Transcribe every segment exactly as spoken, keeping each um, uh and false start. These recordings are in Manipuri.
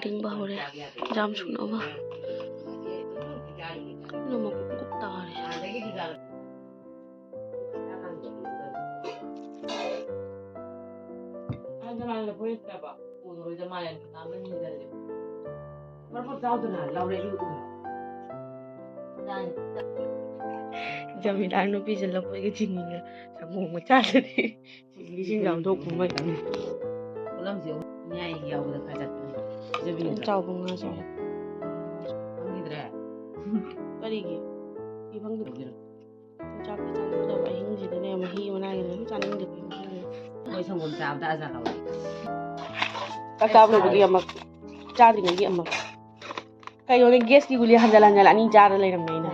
ꯂꯤꯡꯕ ꯍꯧꯔꯦ꯫ ꯌꯥꯝ ꯁꯨꯅꯕ꯫ ꯀꯟꯅ ꯃꯀꯨꯞ ꯃꯀꯨꯞ ꯇꯥꯔꯦ꯫ ꯖꯃꯤꯂꯥ ꯅꯨꯄꯤꯁꯦ ꯂꯐꯣꯏꯒ ꯆꯤꯅꯤꯒ ꯁꯪꯒꯣꯝꯒ ꯆꯥꯗ꯭ꯔꯗꯤ꯫ ꯏꯁꯤꯡ ꯆꯥꯝꯊꯣꯛꯄ ꯃꯩ꯫ ꯄꯣꯠꯂꯝꯁꯦ ꯃꯌꯥꯏ ꯌꯥꯎꯕꯗ ꯈꯔ ꯆꯠꯄꯅꯦ꯫ ꯄꯤꯖꯕꯤꯌꯨ꯫ ꯆꯥꯎꯕ ꯉꯥ ꯆꯥꯎ꯫ ꯈꯪꯈꯤꯗ꯭ꯔꯦ꯫ ꯀꯔꯤꯒꯤ? ꯃꯤ ꯈꯪꯗꯕ꯫ ꯆꯥꯛꯇꯤ ꯆꯥꯅꯤꯡꯗꯕ ꯑꯍꯤꯡꯁꯤꯗꯅꯦ, ꯃꯍꯤ ꯃꯅꯥꯏꯒ ꯂꯣꯏ ꯆꯥꯅꯤꯡꯗꯕ꯫ ꯑꯩꯈꯣꯏ ꯁꯪꯒꯣꯝ ꯆꯥꯕꯗ ꯑꯖꯥ ꯍꯧꯔꯦ꯫ ꯆꯥꯛ ꯆꯥꯕ ꯂꯣꯏꯕꯒꯤ ꯑꯃ, ꯆꯥꯗ꯭ꯔꯤꯉꯩꯒꯤ ꯑꯃ꯫ ꯀꯩꯅꯣꯅꯦ, ꯒꯦꯁꯀꯤ ꯒꯨꯂꯤ ꯍꯟꯖꯜ ꯍꯟꯖꯜ ꯑꯅꯤ ꯆꯥꯔ ꯂꯩꯔꯝꯃꯦ ꯑꯩꯅ꯫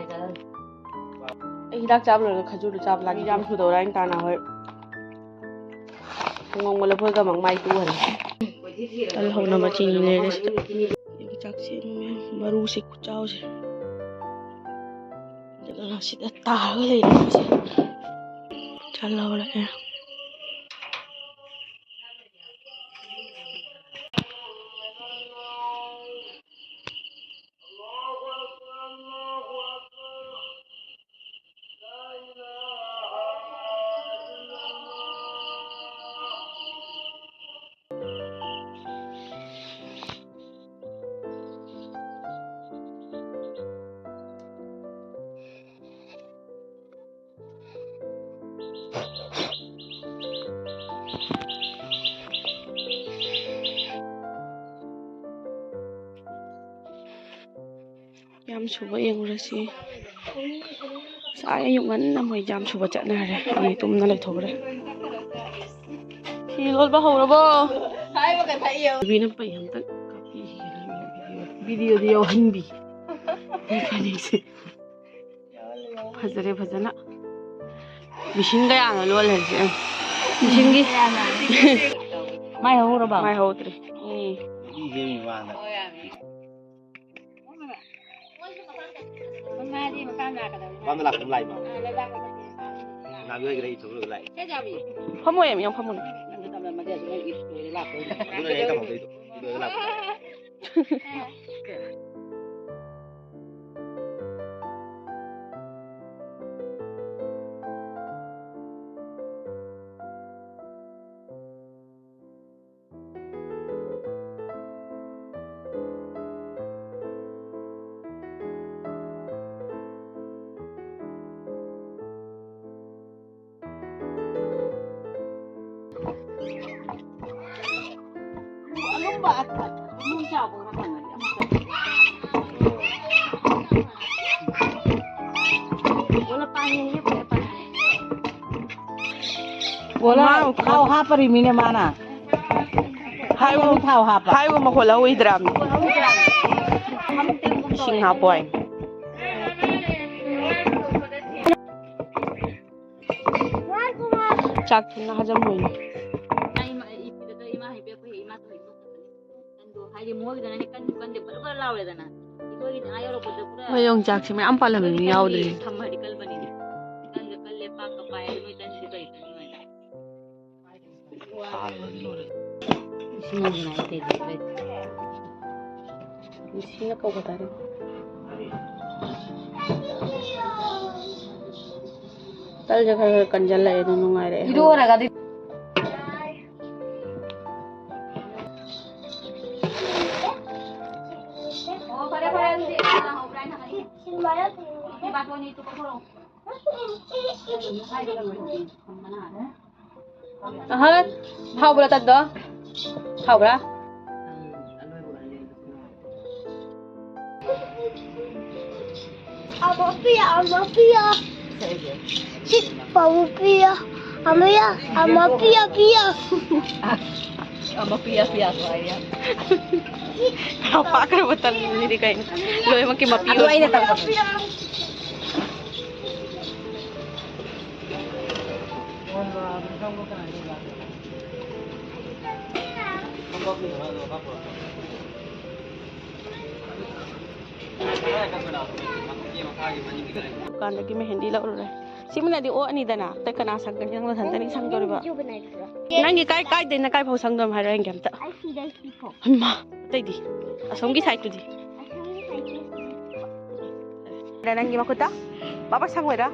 ꯑꯩ ꯍꯤꯗꯥꯛ ꯆꯥꯕ ꯂꯣꯏꯔꯒ ꯈꯖꯨꯔꯗꯣ ꯆꯥꯕ ꯂꯥꯛꯀꯦ꯫ ꯌꯥꯝ ꯊꯨꯗꯧꯔꯥ ꯍꯥꯏꯅ ꯇꯥꯅ ꯍꯣꯏ꯫ ꯁꯪꯒꯣꯝꯒ ꯂꯐꯣꯏꯒ ꯑꯃꯨꯛ ꯃꯥꯏ ꯇꯨꯍꯜꯂꯦ꯫ ꯇꯜ ꯍꯧꯅꯕ ꯆꯤꯅꯤ ꯂꯩꯔꯦ ꯁꯤꯗ꯫ ꯌꯣꯡꯆꯥꯛꯁꯦ ꯃꯔꯨꯁꯦ ꯈꯨꯆꯥꯎꯁꯦ꯫ ꯑꯗꯨꯒ ꯁꯤꯗ ꯇꯥꯔꯒ ꯂꯩꯔꯦ ꯃꯣꯏꯁꯦ꯫ ꯆꯜꯍꯧꯔꯛꯑꯦ꯫ ꯌꯥꯝ ꯁꯨꯕ ꯌꯦꯡꯉꯨꯔꯁꯤ꯫ ꯉꯁꯥꯏ ꯑꯌꯨꯛ ꯉꯟꯅ ꯃꯣꯏ ꯌꯥꯝ ꯁꯨꯕ ꯆꯠꯅꯈ꯭ꯔꯦ꯫ ꯑꯩ ꯇꯨꯝꯅ ꯂꯩꯊꯣꯛꯈ꯭ꯔꯦ꯫ ꯐꯤ ꯂꯣꯟꯕ ꯍꯧꯔꯕꯣ? ꯅꯨꯄꯤꯅ ꯄꯩ ꯑꯝꯇ ꯀꯥꯞꯄꯤꯈꯤꯒꯦ꯫ ꯚꯤꯗꯤꯑꯣꯗꯤ ꯌꯥꯎꯍꯟꯕꯤ꯫ ꯐꯅꯦꯛꯁꯦ꯫ ꯐꯖꯔꯦ ꯐꯖꯅ꯫ ꯃꯦꯆꯤꯟ ꯀꯌꯥꯅꯣ ꯂꯣꯜꯂꯤꯁꯦ? ꯃꯦꯆꯤꯟꯒꯤ꯫ ꯃꯥꯏ ꯍꯧꯔꯕꯣ? ꯃꯥꯏ ꯍꯧꯗ꯭ꯔꯤ꯫ ꯎꯝ꯫ ꯃꯄꯥꯝꯗ ꯂꯥꯛꯄ ꯑꯗꯨꯝ ꯂꯥꯛꯏꯕ? ꯉꯥꯏꯕ ꯑꯣꯏꯒꯦꯔꯥ, ꯏꯊꯣꯛ ꯂꯣꯏꯔꯒ ꯂꯥꯛꯏ꯫ ꯐꯝꯃꯣ, ꯌꯥꯝ ꯐꯝꯃꯣ꯫ ꯑꯗꯨꯅ ꯑꯩ ꯇꯝꯃꯛꯇꯣꯏꯗꯣ꯫ ꯏꯊꯣꯛ ꯂꯣꯏꯔꯒ ꯂꯥꯛꯄ ꯑꯣꯏꯗꯤ꯫ ꯊꯥꯎ ꯍꯥꯞꯄꯔꯤꯃꯤꯅꯦ ꯃꯥꯅ꯫ ꯍꯥꯏꯕ ꯊꯥꯎ ꯍꯥꯞꯄ꯫ ꯍꯥꯏꯕ ꯃꯈꯣꯜ ꯍꯧꯏꯗ꯭ꯔꯥ? ꯏꯁꯤꯡ ꯍꯥꯞꯄꯣ ꯍꯥꯏ꯫ ꯆꯥꯛ ꯊꯨꯅ ꯍꯖꯝ ꯑꯣꯏꯅ꯫ ꯍꯥꯏꯗꯤ ꯃꯣꯏꯒꯤꯗꯅꯅꯦ ꯀꯟꯁꯨ ꯀꯟꯗꯦ ꯕꯔ ꯕꯔ ꯂꯥꯎꯔꯦꯗꯅ꯫ ꯑꯩꯈꯣꯏꯒꯤꯗꯤ ꯑꯥ ꯌꯧꯔꯛꯄꯗ ꯄꯨꯔꯥ ꯃꯣꯏ ꯌꯣꯡꯆꯥꯛꯁꯦ ꯃꯌꯥꯝ ꯄꯥꯜꯂꯝꯃꯤ ꯃꯤ ꯌꯥꯎꯗ꯭ꯔꯤ꯫ ꯊꯝꯃꯗꯤ ꯀꯜꯕꯅꯤꯅꯦ꯫ ꯀꯟꯒ ꯀꯜꯂꯦ ꯄꯥꯛꯀ ꯄꯥꯏ ꯑꯗꯨ ꯃꯣꯏ ꯇꯟꯁꯤꯗꯤ ꯀꯔꯤ ꯇꯧꯅꯤꯡꯉꯥꯏꯅꯣ꯫ ꯏꯁꯤꯡ ꯍꯥꯟꯕꯤꯅ ꯑꯩ ꯀꯩꯗꯤ ꯂꯩꯇꯦ꯫ ꯏꯁꯤꯡꯅ ꯀꯧꯕ ꯇꯥꯔꯦ꯫ ꯇꯜꯁꯦ ꯈꯔ ꯈꯔ ꯀꯟꯖꯜꯂꯛꯑꯦ ꯑꯗꯨ ꯅꯨꯡꯉꯥꯏꯔꯛꯑꯦ꯫ ꯏꯔꯨꯔꯒꯗꯤ꯫ ꯑꯣ ꯐꯔꯦ ꯐꯔꯦ ꯑꯗꯨꯗꯤ ꯅꯪ ꯍꯧꯕ꯭ꯔꯥ ꯍꯥꯏꯅ ꯍꯪꯉꯛꯏꯅꯦ꯫ ꯏꯕꯥꯇꯣꯟꯅꯤ ꯇꯨ ꯀꯣꯛꯊꯣꯔꯛꯑꯣ꯫ ꯑꯍ, ꯍꯥꯎꯕ꯭ꯔꯥ ꯇꯟꯗꯣ? ꯍꯥꯎꯕ꯭ꯔꯥ? ꯑꯃ ꯄꯤꯌꯣ, ꯑꯃ ꯄꯤꯌꯣ꯫ ꯁꯤ ꯄꯥꯎ ꯄꯤꯌꯣ꯫ ꯑꯃ ꯌꯥ-, ꯑꯃ ꯄꯤꯌꯣ, ꯄꯤꯌꯣ꯫ ꯑꯃ ꯄꯤꯌꯥ ꯄꯤꯌꯥ ꯍꯥꯏꯌꯦ꯫ ꯄꯥꯛꯈ꯭ꯔꯕ ꯇꯟꯁꯤꯗꯤ ꯀꯩꯅꯣ? ꯂꯣꯏꯅꯃꯛꯀꯤ ꯃꯄꯤ ꯑꯗꯨ ꯑꯩꯅ ꯑꯣꯏꯕ꯫ ꯇꯧꯕ꯫ ꯗꯨꯀꯥꯟꯗꯒꯤ ꯃꯦꯍꯦꯟꯗꯤ ꯂꯧꯔꯨꯔꯦ꯫ ꯁꯤꯃꯅꯗꯤ ꯑꯣꯛꯑꯅꯤꯗꯅ꯫ ꯑꯇꯩ ꯀꯅꯥ ꯁꯪꯒꯅꯤ? ꯅꯪ ꯅꯊꯟꯇꯅꯤ ꯁꯪꯗꯣꯔꯤꯕ꯫ ꯅꯪꯒꯤ ꯀꯥꯏ, ꯀꯥꯏꯗꯩꯅ ꯀꯥꯏ ꯐꯥꯎ ꯁꯪꯗꯣꯏꯅꯣ ꯍꯥꯏꯔꯣ ꯑꯩꯒꯤ ꯑꯝꯇ꯫ ꯑꯩ ꯁꯤꯗꯩ ꯁꯤꯐꯥꯎ꯫ ꯍꯩꯃꯥ! ꯑꯇꯩꯗꯤ? ꯑꯁꯣꯝꯒꯤ ꯁꯥꯏꯠꯇꯨꯗꯤ꯫ ꯅꯪꯒꯤ ꯃꯈꯨꯠꯇ ꯕꯥꯕꯥ ꯁꯪꯉꯣꯏꯔꯥ?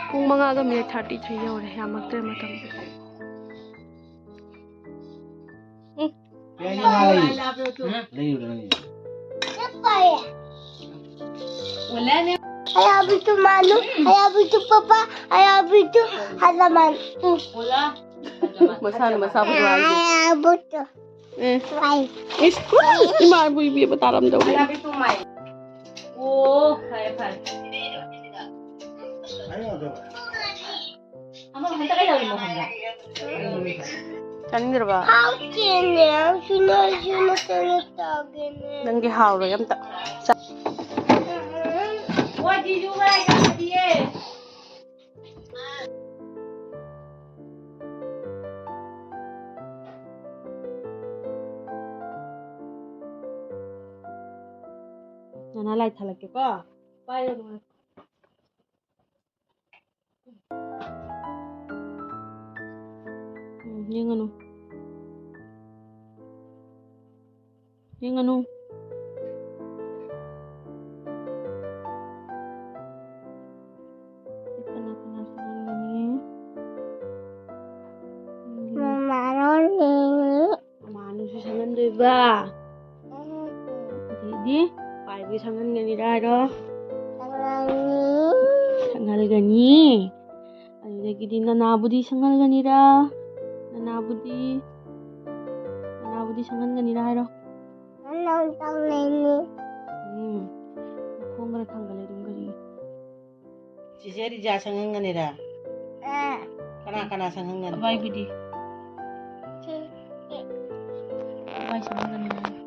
ꯄꯨꯡ ꯃꯉꯥꯒ ꯃꯤꯅꯤꯠ ꯊꯥꯔꯇꯤ ꯊ꯭ꯔꯤ ꯌꯧꯔꯦ, ꯌꯥꯝꯃꯛꯇ꯭ꯔꯦ ꯃꯇꯝꯁꯦ꯫ ꯎꯝ꯫ ꯀꯌꯥꯒꯤ ꯉꯥ ꯂꯩ? ꯂꯩꯔꯨꯔꯣ ꯅꯪꯒꯤ꯫ I love you too, Manu. I love you too, Papa. I love you too, Hadaman. ꯎꯝ꯫ ꯃꯁꯥꯅ ꯃꯁꯥꯕꯨ ꯅꯨꯡꯉꯥꯏꯖꯩ꯫ I love you too. Um. Bye. ꯏꯁ, ꯏꯃꯥꯕꯨ ꯏꯕꯦꯝꯃ ꯇꯥꯔꯝꯗꯧꯔꯦ꯫ I love you too, my. ꯑꯣ, ꯐꯔꯦ, ꯐꯔꯦ꯫ ꯑꯃ ꯍꯟꯗꯛ ꯀꯩꯗꯧꯔꯤꯅꯣ ꯈꯪꯕ꯭ꯔꯥ? ꯆꯥꯅꯤꯡꯗ꯭ꯔꯕ? ꯍꯥꯎꯇꯦꯅꯦ꯫ ꯁꯤꯅ, ꯁꯤꯅ ꯀꯩꯅꯣ ꯇꯧꯒꯦꯅꯦ꯫ ꯅꯪꯗꯤ ꯍꯥꯎꯔꯣꯏ ꯑꯝꯇ꯫ ꯆꯥ- ꯋꯥꯗꯤꯁꯨ ꯀꯗꯥꯏ ꯆꯠꯈ꯭ꯔꯤꯌꯦ? ꯅꯅꯥ ꯂꯥꯏ ꯊꯥꯂꯛꯀꯦꯀꯣ꯫ ꯄꯥꯏꯌꯣ ꯅꯨꯡꯉꯥꯏ꯫ ꯎꯝ, ꯌꯦꯡꯒꯅꯨ꯫ ꯌꯦꯡꯒꯅꯨ꯫ ꯀꯅꯥ ꯀꯅꯥ ꯁꯪꯍꯟꯒꯅꯤ? ꯃꯃꯥꯔꯣꯅꯦ꯫ ꯃꯃꯥꯅꯁꯨ ꯁꯪꯍꯟꯗꯣꯏꯕ꯫ ꯎꯝ꯫ ꯑꯗꯩꯗꯤ ꯄꯥꯏꯕꯤ ꯁꯪꯍꯟꯒꯅꯤꯔ ꯍꯥꯏꯔꯣ? ꯁꯪꯍꯟꯒꯅꯤ꯫ ꯁꯪꯍꯜꯒꯅꯤ꯫ ꯑꯗꯨꯗꯒꯤꯗꯤ ꯅꯅꯥꯕꯨꯗꯤ ꯁꯪꯍꯜꯒꯅꯤꯔꯥ? ꯅꯅꯥꯕꯨꯗꯤ? ꯅꯅꯥꯕꯨꯗꯤ ꯁꯪꯍꯟꯒꯅꯤꯔꯥ ꯍꯥꯏꯔꯣ? ꯅꯅꯥꯎ ꯇꯧꯅꯤꯡꯉꯤ꯫ ꯎꯝ꯫ ꯃꯈꯣꯡ ꯈꯔ ꯊꯥꯡꯒꯠꯂꯦ ꯑꯗꯨꯝ ꯀꯔꯤꯒꯤ? ꯆꯤꯆꯦ ꯔꯤꯖꯥ ꯁꯪꯍꯟꯒꯅꯤꯔꯥ? ꯑꯥ꯫ ꯀꯅꯥ ꯀꯅꯥ ꯁꯪꯍꯟꯒꯅꯤ? ꯑꯕꯥꯏꯕꯨꯗꯤ? ꯆꯦ꯫ ꯑꯕꯥꯏ ꯁꯪꯍꯟꯒꯅꯤ꯫